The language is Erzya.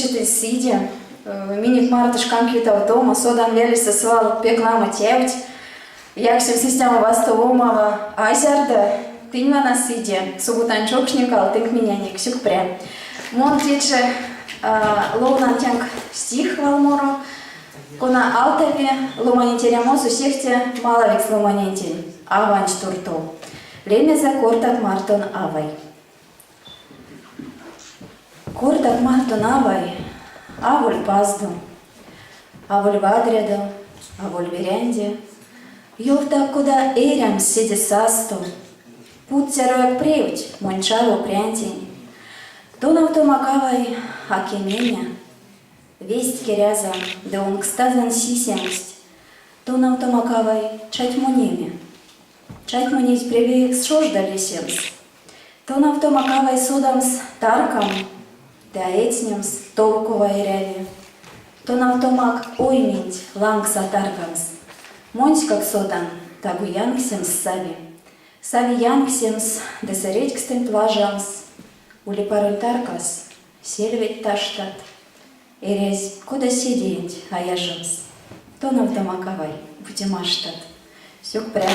Тынь сидя, минек марто шканк ютавтомо, содан велесэ свал пек ламо тевть. Яксемс истямо вастовомава, а зярдо тынь вана сидя, субутань чокшне калтынк миненек. Сюкпря. Мон течи ловнан тенк стих валморо, кона алтави ломаненть эрямосо сехте малавикс ломанентень, аванть туртов. Лемезэ Кортак мартон авай. Кортак мартон авай, аволь паздо, Аволь вадрядо, аволь берянде, Ёвтак, кода эрямс седе састо, Путт зярояк превть монь чаво прянтень. Тонавтомак, авай, а кеменя, Весть керязан ды онкстазан сисемсть. Тонавтомак, авай, чатьмонеме. Чатьмонезь превеекс шожда лисемс. Тонавтомак, авай, содамс таркам ды а эцнемс тов, кува эряви. Тонавтомак ойменть лангс а таргамс. Монськак содан, таго янксемс сави. Сави янксемс ды сэредькстэнть лажамс. Ули паронь таркас, сельведть таштат. Эрязь, кода седеенть а яжамс. Тонавтомак, авай, бути маштат. Сюкпря.